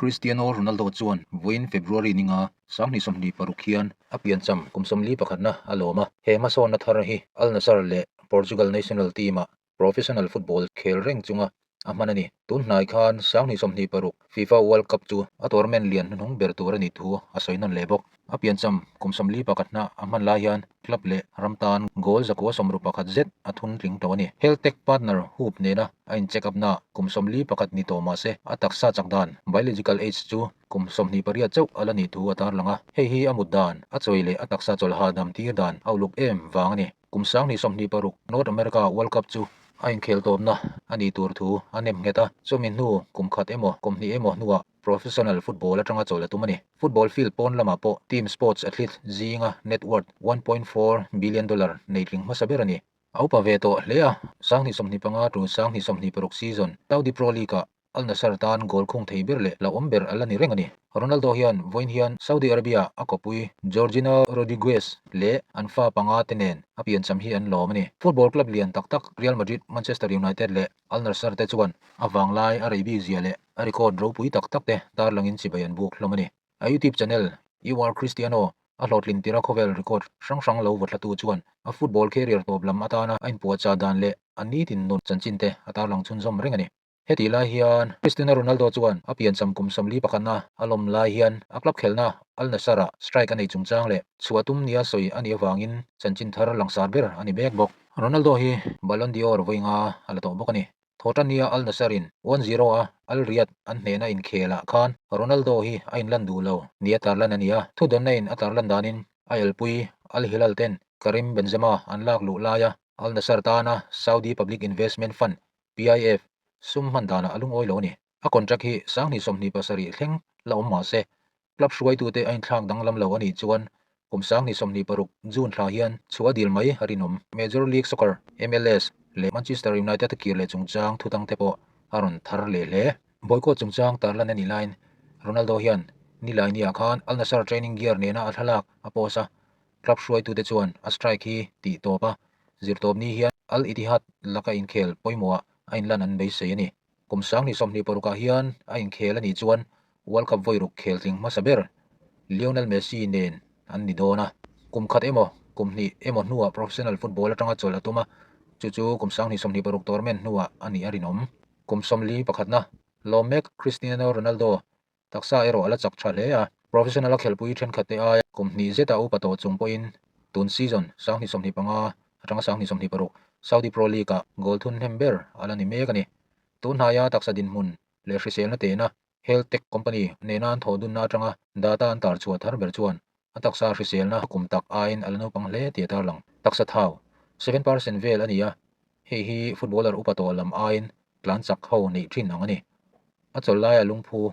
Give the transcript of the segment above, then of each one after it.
Cristiano Ronaldo chuan vawiin February ninga 2026 hian a piancham kum 41na a lawm a. He hmasawnna thar hi Al Nassr leh Portugal national team-ah professional football khel reng chunga a hman a ni. Tun hnai khan 2026 FIFA World Cup chu a tournament lian hnuhnung ber tur a nih thu a sawi nawn leh bawk. A piancham kum 41 a hman lai hian club leh ram tan goal 161 zet a thun tling tawh a ni. Health tech partner Whoop nena a in check up na kum 41 ni tawh mah se a taksa chak dan biological age chu kum 28 chauh a la nih thu a tarlang a. Hei hi a mut dan, a chawi leh a taksa chawlha dam tir dan a uluk em vang a ni. Kum 2026 North America World Cup chu a inkhel tawpna a nih tur thu a nem nghet a, chumi hnu kum khat emaw kum hnih emaw hnuah professional football atanga chawl a tum a ni. Football field pawn lamah pawh team sports athlete zinga net worth $1.4 billion nei tling hmasa ber a ni. A upa ve tawh hle a, 2025 to 2026 season Saudi Pro League-ah Al Nassr tan goal khung thei ber leh hlauhawm ber a la ni reng a ni. Ronaldo hian vawiin hian Saudi Arabia a kawpui Georgina Rodriguez leh an fa panga te nen a piancham hi an lawm a ni. Football club lian tak tak Real Madrid, Manchester United leh Al Nassr te chuan a vanglai a rei bik zia leh a record ropui tak tak te tarlangin chibai an buk hlawm a ni. A YouTube channel You Are Cristiano a hlawhtlin tira khawvel record hrang hrang lo vawthlatu chuan a football career tawp lam atana a inpuahchah dan leh a nitin nun chanchin te a tarlang chhunzawm reng a ni. Heti lai hian Cristiano Ronaldo chuan a piancham kum 41na a lawm lai hian a club khelhna Al Nassr-ah strike a nei chungchang leh chhuah tum nia sawi a nih avangin chanchin thar langsar ber a ni mek bawk. Ronaldo hi Ballon d'Or vawi nga a la tawh bawk a ni. Thawhtannia Al Nassr-in 1-0 a Al Riyadh an hnehna inkhelah khan Ronaldo hi a inlan duh lo nia tarlan a ni a, thudawnna in a tarlan danin a elpui Al Hilal ten Karim Benzema an lak luh laia Al Nassr tana Saudi Public Investment Fund PIF, sum hman danah a lungawi lo a ni. A contract hi 2027 thleng la awm mah se, club hruaitute a inthlak danglam lo a nih chuan kum 2026 June thla hian chhuah dil mai a rinawm. Major League Soccer, MLS, leh Manchester United a kir leh chungchang thutang te pawh a rawn thar leh hle. Boycott chungchang tarlan a nih laiin Ronaldo hian Nilainiah khan Al Nassr training gear nena a thlalak a post a, Club hruaitute chuan a strike hi tih tawp a, zirtawpni hian Al Ittihad laka inkhel pawimawhah a inlan an beisei a ni. Kum 2026ah hian a inkhel a nih chuan World Cup vawi ruk khel tling hmasa ber Lionel Messi nen an ni dawn a. Kum khat emaw, kum hnih emaw hnuah professional football atanga chawlh a tum a, chu chu kum 2026 tournament hnuah a nih a rinawm. Kum 41na lawm mek Cristiano Ronaldo Taksa erawh a la chak tha hle a, professional a khelhpui thenkhat te aia kum hnih zeta upa tawh chung pawhin tun season 2025 atanga 2026 Saudi Pro League-ah goal thun hnem ber a la ni mek a ni. Tun hnaia taksa dinhmun leh hriselna tehna Health Tech Company nena an thawh dunna atanga data an tar chhuah thar ber chuan a taksa hriselna kum tak aiin a la naupang hle tih a tarlang. Taksa thau 7% vel a ni a, hei hi footballer upa tawh lam aiin tlan chak ho neih thin ang a ni. A chawl laia lungphu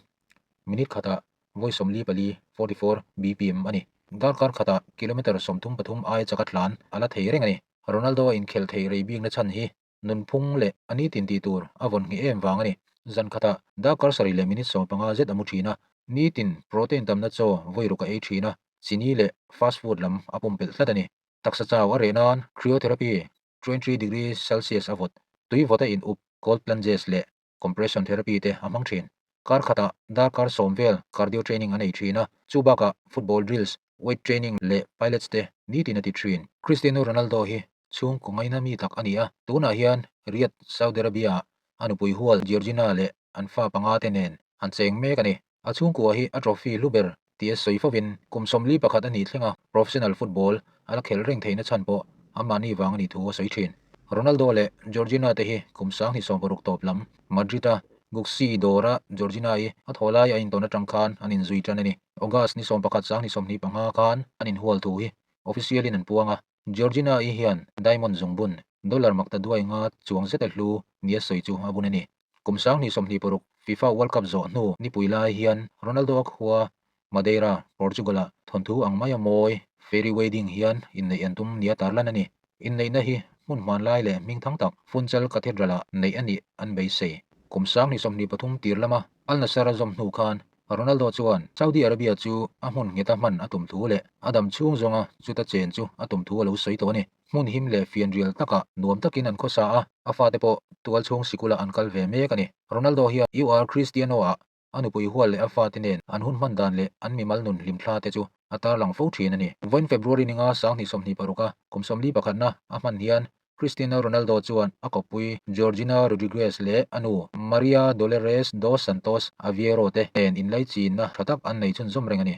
minute khatah vawi 44, 44 bpm a ni. Darkar khatah kilometre 33 aia chaka tlan a la thei reng a ni. Ronaldo a inkhelh theih rei bikna chhan hi nunphung leh a nitin tih tur a vawn ngheh em vang a ni. Zan khatah darkar sarih leh minute 15 zet a mu thin a, nitin protein tamna chaw vawi ruk a ei thin a, chini leh fast food lam a pumpelh tlat a ni. Taksa chau a reh nan cryotherapy 23°C a vawt, tui vawt a in up, cold plunges leh compression therapy te a hmang thin. Kar khatah darkar sawm vel cardio training a nei thin a, chu bakah football drills, weight training leh pilates te nitin a ti thin. Cristiano Ronaldo hi chhungkaw ngaina mi tak a ni a, tunah hian Riyadh, Saudi Arabia-ah a nupui hual Georgina leh an fa panga te nen an cheng mek a ni. A chhungkua hi a trophy hlu ber tih a sawi fovin kum 41 a nih thleng a, professional football a la khelh reng theihna chhan pawh anmahni vang a nih thu a sawi thin. Ronaldo leh Georgina te hi kum 2016 tawp lam Madrid-a Gucci dawra Georgina-i a thaw lai a intawn atang khan an inzui tan a ni. August ni 11 2025 khan an inhual thu hi official-in an puang a, Georgina-i hian diamond zungbun dollar makta duai nga chuang zeta hlu nia sawi chu a bun a ni. Kum 2026 FIFA World Cup zawh hnu nipui lai hian Ronaldo-a khua Madeira, Portugal-ah thawnthu ang maia mawi fairy wedding hian inneih an tum nia tarlan a ni. Inneihna hi hmun hmanlai leh hmingthang tak Funchal Cathedral-ah neih a nih an beisei. Kum 2023 tir lama Al Nassr a zawm hnu khan Ronaldo chuan Saudi Arabia chu a hmun ngheta hman a tum thu leh a dam chhung zawnga chuta chen chu a tum thu a lo sawi tawh a ni. Hmun him leh fianrial takah nuam takin an khawsa a, a fate pawh tual chhung sikula an kal ve mek a ni. Ronaldo hian UR Cristiano-ah. A nupui hual leh a fate nen an hun hman dan leh an mimal nun hlimthla te chu a tarlang fo thin a ni. Vawiin February ninga 2026 a kum 41na a hman hian Cristiano Ronaldo chuan a kawppui Georgina Rodriguez leh a nu Maria Dolores dos Santos Aveiro te nen inlaichinna tha tak an nei chhunzawm reng a ni.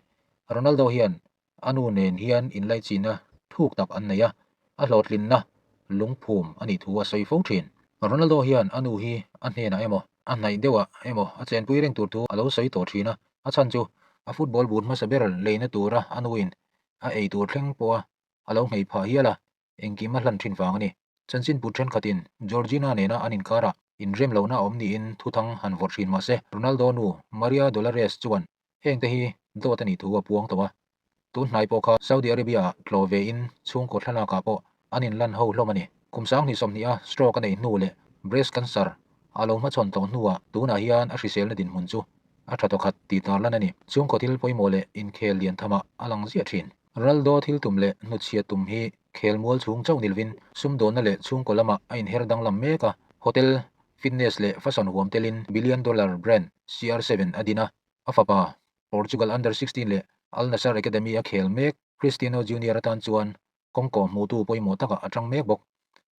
Ronaldo hian a nu nen hian inlaichinna thuk tak an nei a, a hlawhtlinna lungphum a nih thu a sawi fo thin. Ronaldo hian a nu hi a hnenah emaw, a hnaih deuhah emaw a chenpui reng tur thu a lo sawi tawh thin a, a chhan chu a football boot hmasa ber leina tura a nuin a ei tur thleng pawha a lo nghei phah hial a, engkim a hlan thin vang a ni. Chanchin put thenkhatin Georgina nena an inkarah inrem lohna a awm niin thuthang han vawrh thin mahse Ronaldo nu Maria Dolores chuan hengte hi dawt a nih thu a puang tawh a. Tun hnai pawh kha Saudi Arabia-ah tlawh vein chhungkaw thlalakah pawh an inlan ho hlawm a ni. Kum 2020 a stroke a neih hnu leh breast cancer a lo hmachhawn tawh hnuah tunah hian a hriselna dinhmun chu a tha tawkhat tih tarlan a ni. Chhungkaw thil pawimawh leh inkhel lian thamah a lang ziah thin. Ronaldo thil tum leh hnutchhiat tum hi khelmual chhung chauh nilvin sumdawnna leh chhungkaw lamah a inher danglam mek a, hotel, fitness leh fashion huam telin billion dollar brand CR7 a din a, a fapa Portugal Under 16 leh Al Nassr Academy a khel mek Cristiano Junior atan chuan kawngkaw hmuhtu pawimawh takah a tang mek bawk.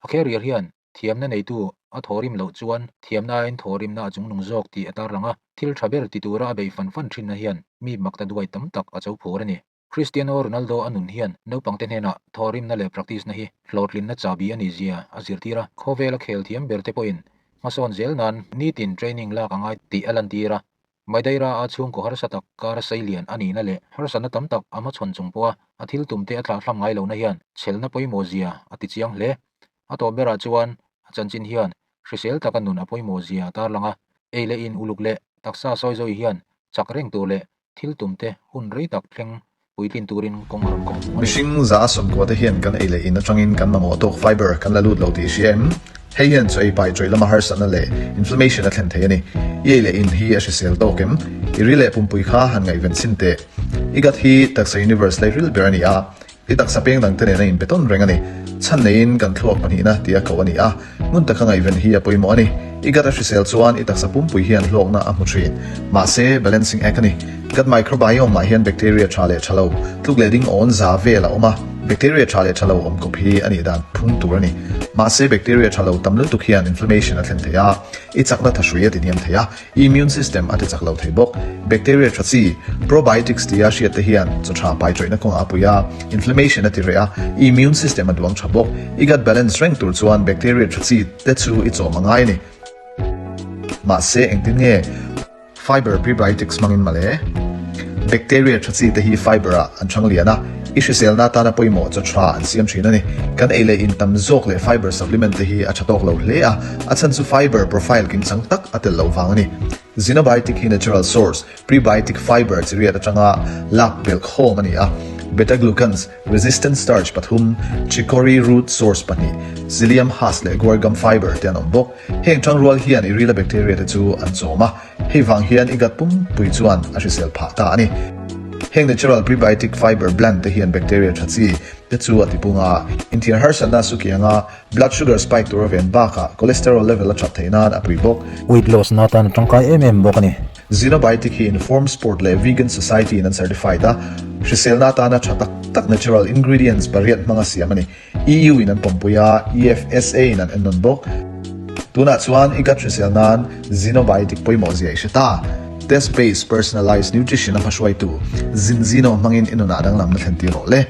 A career hian thiamna neitu a thawhrim loh chuan thiamna aiin thawhrimna a chungnung zawk tih a tarlang a, thil tha ber ti tura a bei fan fan thinna hian mi makta duai tam tak a cho phur a ni. Cristiano Ronaldo a nun hian naupangte hnenah thawhrimna leh practice na hi hlawhtlinna chahbi a nih zia a zirtir a, khawvela khel thiam ber te pawhin hmasawn zel nan nitin training lak a ngai tih a lantir a. Madeira a chhungkaw harsa tak kar seilian a nihna leh harsatna tam tak a hmachhawn chung pawha a thil tumte a thlahthlam ngai lohna hian chhelna pawimawh zia a ti chiang hle. A tawp berah chuan a chanchin hian hrisel taka nun a pawimawh zia a tarlang a, ei leh in uluk leh taksa sawi zawi hian chak reng tur leh thil tumte hun rei tak thleng puitlin turin kawng a rawn kawng hmuh a ni. Mihring 190 te hian kan ei leh in atangin kan mamawh tawk fiber kan la lut lo tih i hria em? Hei hian chaw ei pai tawih lama harsatna leh inflammation a thlen thei a ni. I ei leh in hi a hrisel tawk em? I ri leh pumpui kha han ngaihven chhin teh. I gut hi taksa universe lairil ber a ni a, I taksa peng dangte nen a inpe tawn reng a ni. Chhan neiin kan thluak pahnihna tia koh a ni a, hmun taka ngaihven hi a pawimawh a ni. I gut a hrisel chuan i taksa pumpui hian hlawkna a hmu thin. Mahse, balancing act a ni. Gut microbiome ah hian bacteria tha leh tha lo, tluk leh ding awn za vel a awm a. Bacteria tha leh tha lo awm kawp hi a nih dan phung tur a ni. Mahse, bacteria tha lo tam lutuk hian inflammation a thlen thei a, i chakna thahrui a tihniam thei a. Immune system a ti chak lo thei bawk. Bacteria tha chi, probiotics tia hriat te hian chaw tha pai tawihna kawngah a pui a, inflammation a ti reh a, immune system a duang tha bawk. I gut balance reng tur chuan bacteria tha chi te chu i chawm a ngai a ni. Mahse engtin nge fiber prebiotics hmangin male? Bacteria tha chi te hi fiber ah an chang lian a, i hriselna atana pawimawh chaw tha an siam thin a ni. Kan ei leh in tam zawk leh fiber supplement te hi a tha tawk lo hle a, a chhan chu fiber profile kim chang tak a tel loh vang a ni. Zinobiotic hi natural source, prebiotic fiber chi riat atanga lak belh khawm a ni a, beta-glucans, resistant starch pathum, chicory root source pahnih, psyllium husk leh guar gum fiber te an awm bawk. Heng tangrual hian i rila bacteria te chu an chawm a. Hei vang hian i gut pumpui chuan a hrisel phah ta a ni. Heng natural prebiotic fiber blend te hian bacteria tha chi te chu a tipung a, inthiar harsatna su kianga blood sugar spike tur a ven bakah cholesterol level a that theih nan a pui bawk. Weight loss na atan a tangkai em em bawk a ni. Zinobiotic hi Informed Sport leh Vegan Society in an certified a, hriselna atana tha tak tak natural ingredients pariat hmanga siam a ni. EU in an pawmpui a, EFSA in an ennawn bawk. Tunah chuan i gut hrisel nan Zinobiotic pawimawh zia i hre ta. Test based personalized nutrition a hmahruaitu Zinzino hmangin i nunah danglamna thlen tir rawh le.